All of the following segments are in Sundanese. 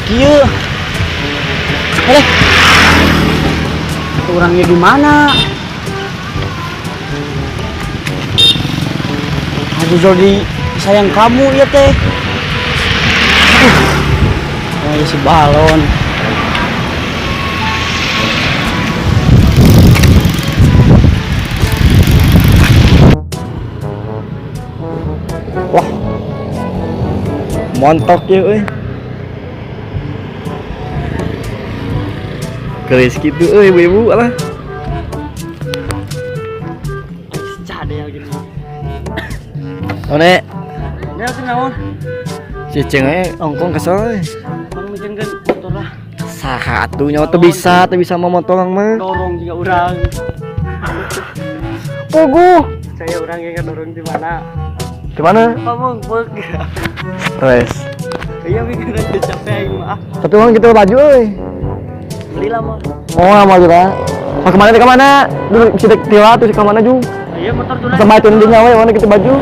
Kieu. Eleh. Orangnya di mana? Aduh Jody, sayang kamu ya teh. Oh, si balon. Wah. Montok ya euy. Keris gitu euy ibu-ibu alah. Cadel gini. One, Dia kenaon? cicing we ongkong kesel euy. Bang mikirkeun motor lah. Saha atuh nyawa teu bisa mau motor mah. Dorong juga urang. Puguh. Saya urang yang dorong di mana? Di mana? Ngomong bek. Stres. Iya mikirnya capek aing mah. Tapi orang gitu baju euy. Beli lah mah. Oh, mau juga. Mau kemana ke mana? Dulu si Tila tuh ke mana ju? Iya motor tuh. Sama itu nantinya we mana gitu baju.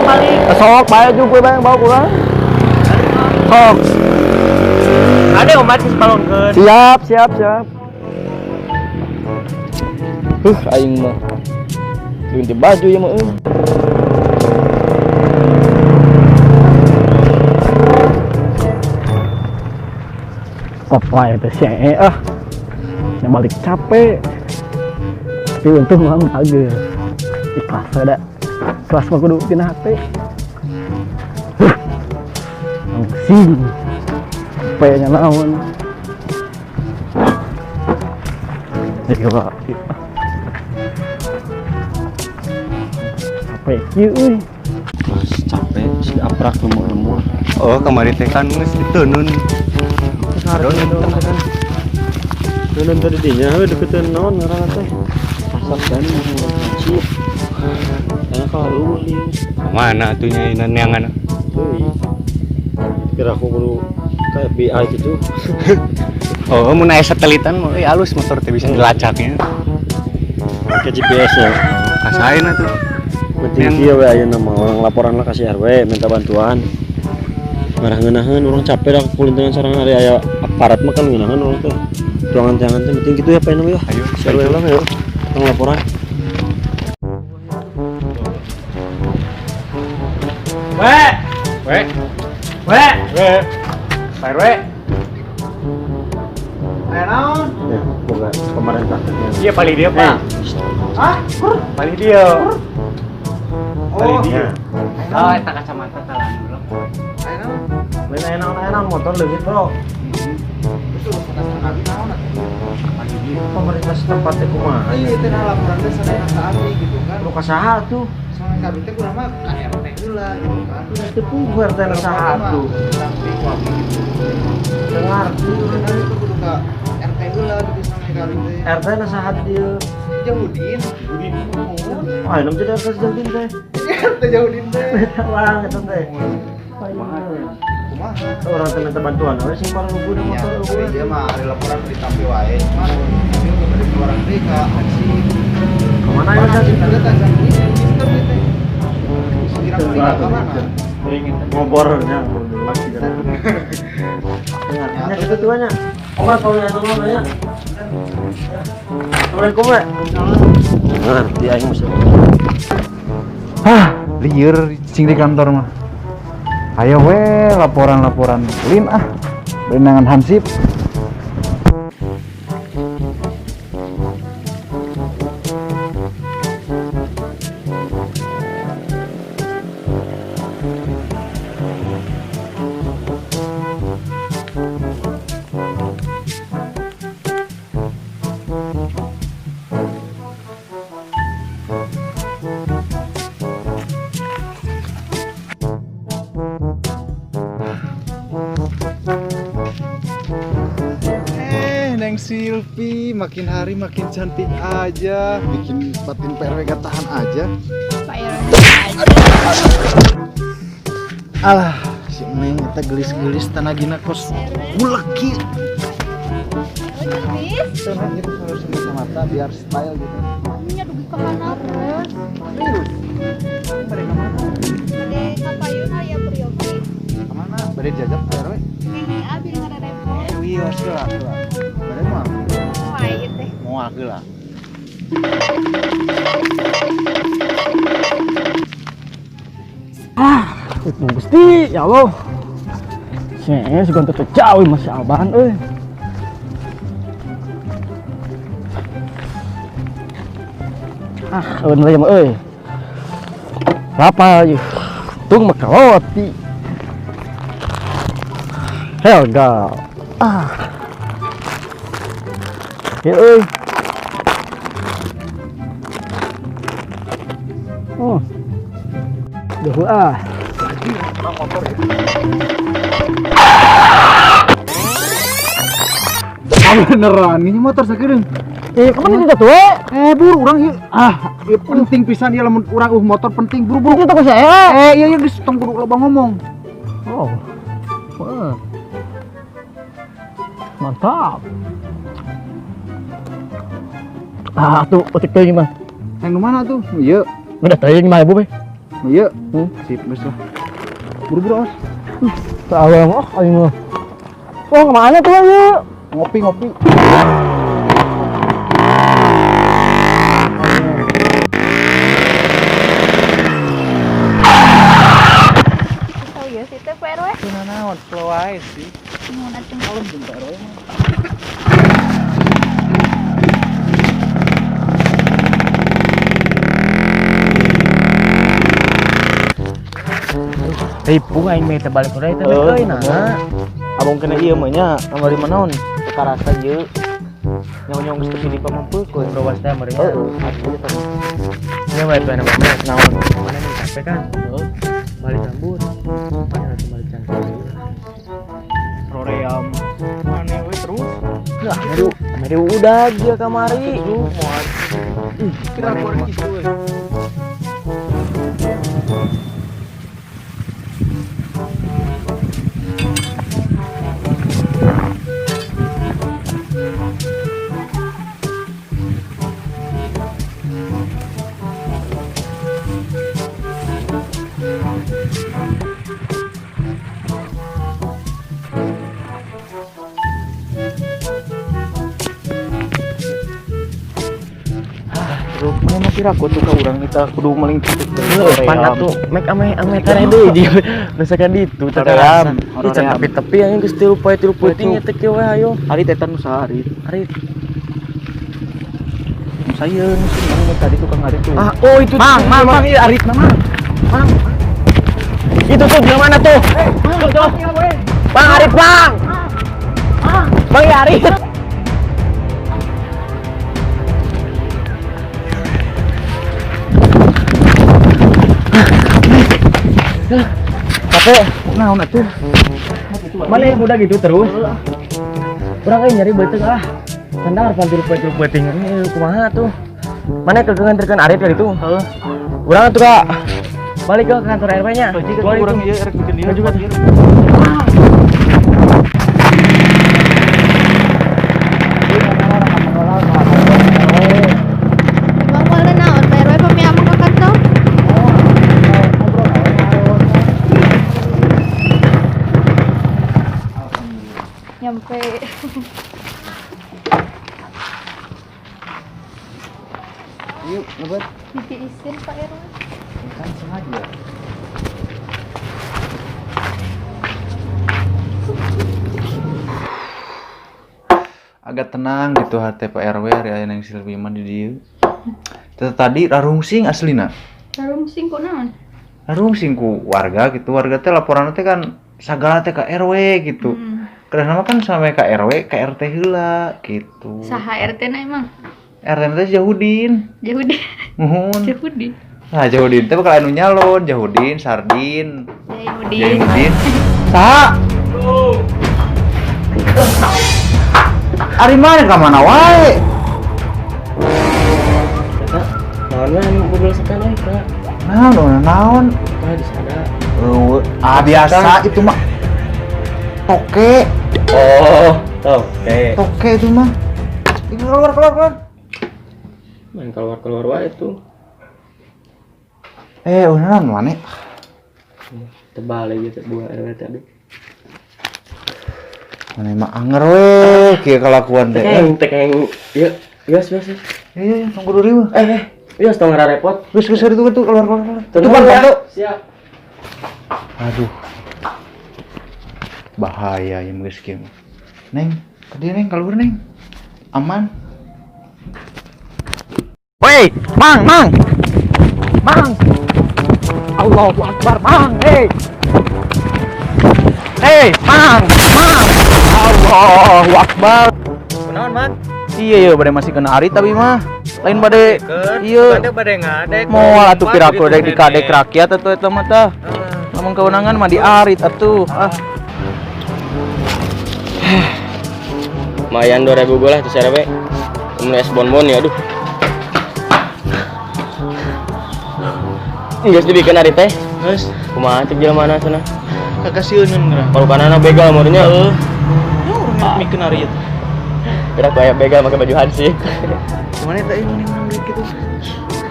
Balik. Sok bae ju gue bae bawa pulang. Sok. Ada omat geus balonkeun. Siap, siap, siap. Aing mah. Ganti baju ya mah. Papa itu sih ah. Yang balik capek. Tapi untung mah bagus. Ikhlas ada. Ikhlas mah kudu tina hate. Langsing. Capeknya naon. Gila. Capek kieu euy. Mas capek si aprak lembur-lembur. Oh, kemarin teh kan geus diteunun. Teunun tadi dinya we deketan naon ngaranna teh. Pasar dan sih. Enak kalau lu Mana atuh nya neangan. Euy. Kira aku kudu ke FBI gitu. Oh, mun aya satelitan mah euy alus motor teh bisa dilacaknya. Pakai GPS ya. Kasain atuh. Penting kieu we ayeuna mah orang laporan lah ka si RW minta bantuan. Marah ngeunaheun urang capek dah kulintangan sorangan ari aya aparat mah kan ngeunaheun urang teh. Tuangan-tuangan teh penting gitu ya Pak ya. Ayo, Si RW lah ayo. Orang laporan. We, We, we. we. Pak RW. Aya naon? Ya, boga pemerintah. Iya paling dia, Pak. Hah? Paling dia. Paling Oh. dia. Oh, eta kacamata talan dulu. Aya naon? Lain aya naon motor leungit, Bro. Terus urusan abi naon atuh? Pemerintah setempat teh kumaha? Iya, teh nah laporan teh sadayana ka abdi gitu kan. Lu ka saha tuh? Soalnya ka abdi teh kurang mah ka RT heula gitu kan. Teu puguh RT na saha tuh. Samping waki gitu. Teu ngarti. Bener itu kudu ka RT heula gitu sampai ka abdi teh. RT na saha dieu? Jahudin. Muhun. Wah, ini jadi RT Jahudin teh. Jadi RT Jahudin teh. Beda banget teh. Kumaha? Orang teh minta bantuan, we sing paling lugu Ya, motor ari dia mah ari laporan ditampi wae. Cuma tapi udah bade keluaran deui ka aksi. Kemana ya tadi? Ada tacan ini sistem ieu teh. Kira kira ka mana? Ngobornya Ngartinya gitu tuh nya. Oh, kalau yang itu mah nya. Assalamualaikum, we. Ngerti aing mesti. Hah, lieur cing di kantor mah. Ayo we laporan-laporan lin ah. Berenangan hansip. Neng Silvi makin hari makin cantik aja, bikin batin PRW gak tahan aja. Pak RW aja. Alah, si Neng eta gelis-gelis tanagina kos bulek kieu. Gelis. Tenang gitu harus kacamata biar style gitu. Nya dugi ka mana terus? Bade ka mana? Bade ka payun aya peryogi. Ka mana? Bade jajak Pak RW. Neng abi ngarerebes. Iya, heula heula. Bade moal. Moal ieu teh. Moal heula. Ah, Gusti, ya Allah. Saya sugan tetep jauh masih Alban euy. Ah, bener ya mah euy. Lapa ieu. Tung mah roti. Helga. Ah. Ya euy. Oh. Duh ah. Ah, beneran ini motor sakedeung. Kamu ini tuh Eh, buru urang ieu. Ah, ieu penting pisan ieu lamun urang motor penting buru-buru. Itu toko saya. Iya iya geus tong kudu loba ngomong. Oh. Wah. Mantap. Ah, tuh otik teuing mah. Yang mana tuh? Ieu. Udah teuing mah ibu, be. Ieu. Sip geus lah. Buru-buru awas. Tahu oh, aing mah. Oh, kemana tuh ieu? Ngopi-ngopi. Tahu ya sih teh Pak RW. Naon, slow wae sih. Nuhun atuh. Kalem jeung Pak RW mah. Ripuh aing mah teh balik udah teh euy nah. Abang kena ieu mah nya, kamari mah naon? Teu karasa ieu. Nyawa-nyawa geus teu pilih pamampeukkeun. Rowas teh meureun. Heeh, atuh teh. Nya wae tuh nama mah. Naon? Mana nih capek kan? Heeh. Balik lembur. Mana tuh balik cantik. Roream. Mana we terus? Lah, aduh, udah dia kamari. Ih, kira keluar gitu we. Mana kira aku tuh ka urang kita kudu maling titik teh. Pan atuh mek ame ame tareh deui di misalkan ditu teh Hoream, karasa. Tapi-tapi anjing geus 3 poe 3 peuting teh kieu we ayo. Ari teh nu saha ari? Ari Nu sayeun sih mang tadi tukang ari tuh. Ah, oh itu Mang, mang, mang, ieu arit na mang. Mang. Itu tuh di mana tuh? Tuh, tuh. Bang Arif, Bang. Bang ya Arif. Capek. Naon atuh? Mana yang udah gitu terus? Kurang euy nyari beuteung ah. Sandar pan tilu poe 3 peuting. Kumaha tuh? Mana ke nganterkeun Arif dari itu? Heeh. Urang tuh Kak. Balik ke kantor RW-nya. Kurang ieu rek bikin ieu juga tuh. Bang moal naon Pak RW pami amang ka kantor? Nyampe. Yuk, ngebet. Ditiisin Pak RW. Kan sengaja. Agak tenang gitu hati Pak RW hari aya nang Silvi mah di dieu. Teh tadi rarungsing aslina. Rarungsing ku naon? Rarungsing ku warga gitu. Warga teh laporan teh kan sagala teh ka RW gitu. Karena nama kan sampai ka RW, ka RT heula gitu. Saha RT na emang? RT teh Jahudin. Jahudi. Muhun. Jahudi. Nah, Jahudin teh bakal anu nyalon, Jahudin, Sardin, Jahudin. Jahudin. Saha? Ari mana ka mana wae? Eta naon we anu ngobrol setan euy, Kak. Naon, naon? Tah di sana. Ah biasa itu mah. Toke. Oh, toke. Toke itu mah. Ini keluar keluar keluar. Main keluar-keluar wae tuh. Udah mana? Tebal lagi teh buah RW tadi. Mana emang anger we kieu kalakuan teh. Teh keng ieu geus geus. Iya, iya, tong kudu riweuh. Geus tong ngararepot. Geus geus itu itu keluar keluar keluar. Itu ban bantu. Siap. Aduh. Bahaya ieu geus kieu. Neng, tadi neng keluar neng. Aman. Woi, Mang, Mang. Mang. Allahu Akbar, Mang. Hei. Hei, Mang, Mang. Allahu Akbar. Kunaon, Mang? Iya, iya, bade masih kena arit tapi mah. Lain bade iya. Bade ngadek. Moal atuh piraku dek dikadek rakyat atuh eta mah tah. Lamun kewenangan mah diarit atuh. Ah. Lumayan 2000 gue lah tuh RW. Temen es bonbon ya, aduh. Geus dibikin ari teh. Geus, Kumaha cek jelema mana cenah? kakasieun geura. Kalau kanana begal meureunnya heuh. Ya urang mikeun arit. Gerak kayak begal pakai baju hansip. Mana eta ieu menang duit kitu?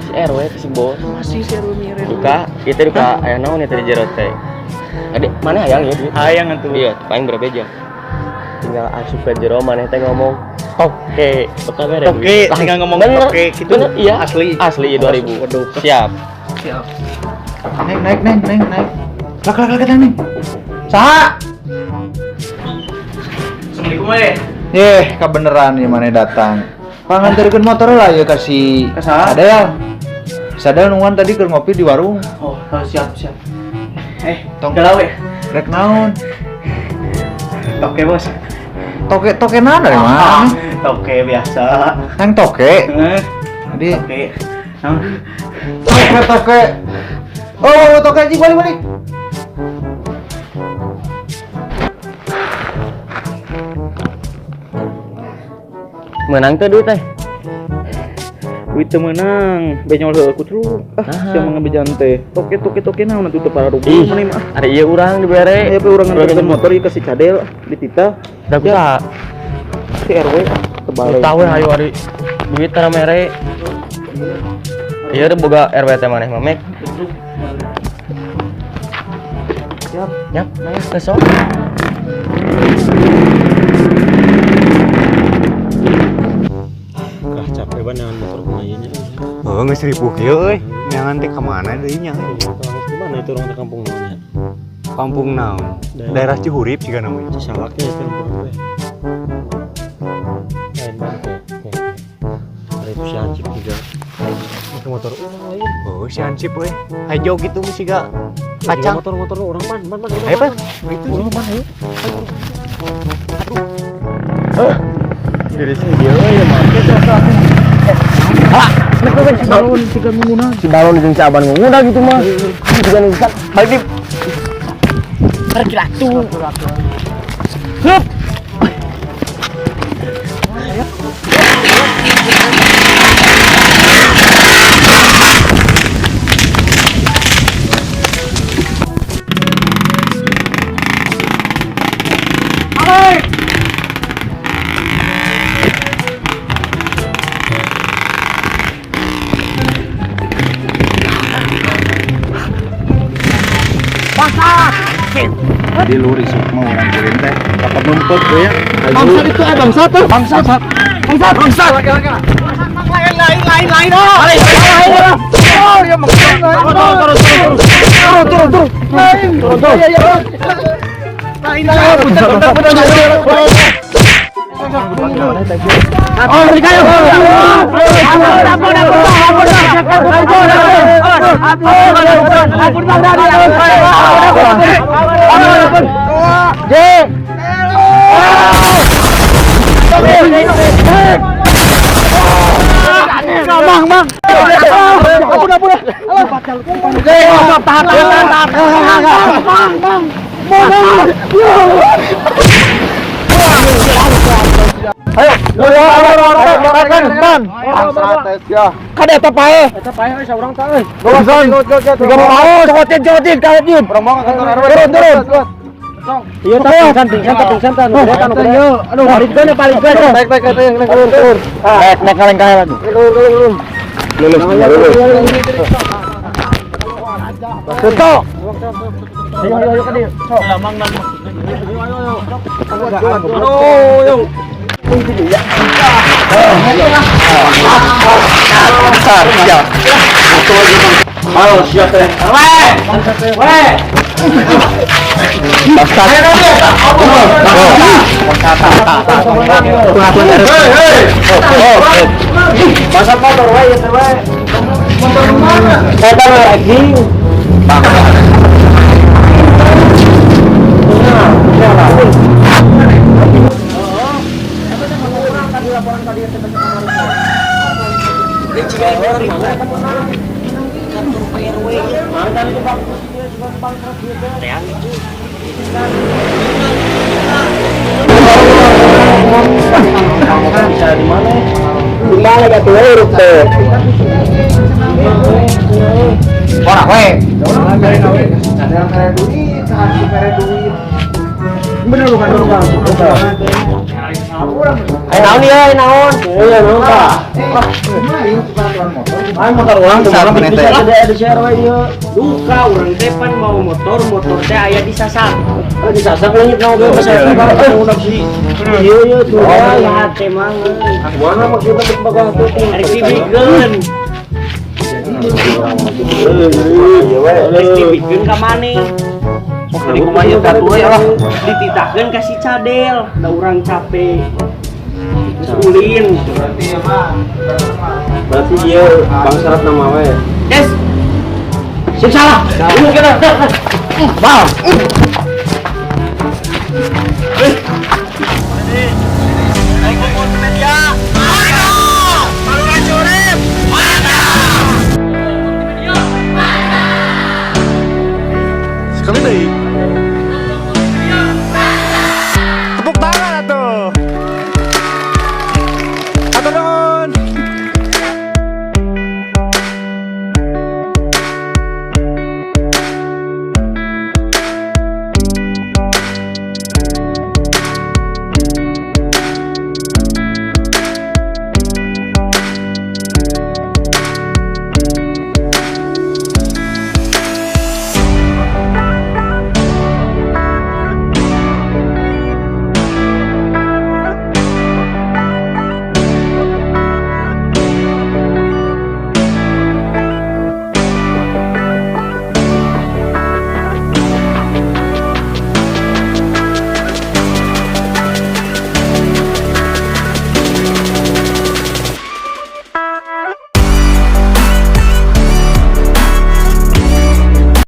Si RW si bos. Masih si RW miren. Duka, kita duka aya naon eta di jero teh. Adik, mana hayang ya duit? Hayang atuh. Iya, paling berapa jam? Tinggal asup ke jero maneh teh ngomong toke, bakal bere Toke, duit. tinggal ngomong Bener, toke gitu. bener, iya. Asli. Asli 2000. Waduh. Siap. Siap. Neng, naik neng, neng, naik. Lak lak lak neng. Saha? Assalamualaikum we. Yeh, kebeneran ya mana datang. Panganterkeun motor lah ya kasih Ka saha? Sadel. Sadel nungguan tadi keur ngopi di warung. Oh, siap, siap. Tong. Galau we. Rek naon? Toke, Bos. Toke toke naon dari mana? Toke biasa. Nang toke. Heeh. Jadi Toke. Naon? toke toke. Oh, toke anjing balik balik. Menang teh duit teh. Duit teu meunang, benyol heueuh ku truk. Ah, sia mah ngabejan teh. Toke toke toke naon atuh teu pararuguh Ih, maneh mah. Ari ieu urang dibere. Aya pe urang nganterkeun motor ieu ka si Cadel dititah. Da kusaha? Si RW tebalik. Tahu hayu ari duit tara mere. Iya udah boga RW teh maneh mah mek. Siap. Yap, besok. Ah, capek banget dengan motor kumaha ieu nya. Heuh, geus ripuh kieu euy. Neangan teh ka mana deui nya? Di mana itu orang teh kampung naon nya? Kampung naon? Daerah Cihurip juga namanya. Cisalaknya itu kampung teh. Lain banget ya. Ada itu si Hansip juga. Pakai motor urang lain. Oh, si Hansip euy. Hajo gitu mah siga kacang. Motor-motor urang pan, pan pan. Ayo, Pan. Itu Urang pan ayo. Dari sini dia euy make Balon tiga minggunan. si balon jeung si Aban ngundang gitu mah. Juga nu bisa balik di pergi atuh. Hup. Jadi lu risuk mau urang kuring teh dapat numpuk tuh ya. Bangsat itu bangsat tuh. Bangsat. Bangsat. Bangsat. Lain lain lain lain. Lain lain. Oh, ya turun turun turun turun turun. Lain. Turun turun. Lain lain. Oh, mereka ayo. Ampun ampun ampun ampun ampun ampun ampun. J. Mang, mang. Ampun, ampun. Tahan, tahan, tahan. Mang, mang. Ayo, ban. Kada eta pae. Eta pae euy saurang tah euy. Tiga mau, cokotin, cokotin, kawetin. Turun, turun. Iya, tapi pingsan, pingsan, pingsan, aduh, palingkeun, palingkeun. Naik, naik, naik, naik, turun, turun. Naik, naik kaleng kae lagi. Turun, turun, turun. Lulus, lulus. Tutok. Ayo ayo ayo ka dieu. Sok. Lamang nang maksudnya. Ayo ayo ayo. Aduh, yung. Siap. Ayo siap teh. Weh. Masa motor wae ya teh wae. Motor mana? Eta we anjing. Bisa di mana? Di mana gak tuh urut teh? Ora we. Ada yang mere duit, harus mere duit. Bener bukan bukan. Ayo naon ieu, ayo naon? Iya naon Pak. Ayo motor urang tuh Salah bisa menit, ada ada share we ieu. Duka urang teh pan mau motor, motor teh aya disasak. Oh, disasak leungit naon ge pas eta Iya iya tuh. Ya teh mang. Mana maksudna bek bagah tuh? Arek dibikeun. Iya we. Arek dibikeun ka maneh. Sok di kumaha ieu katu we lah. Dititahkeun ka si Cadel, da urang capek. Terus ulin. Berarti dia bang syarat nama we. Yes. Sing salah. Ini kita. Bang.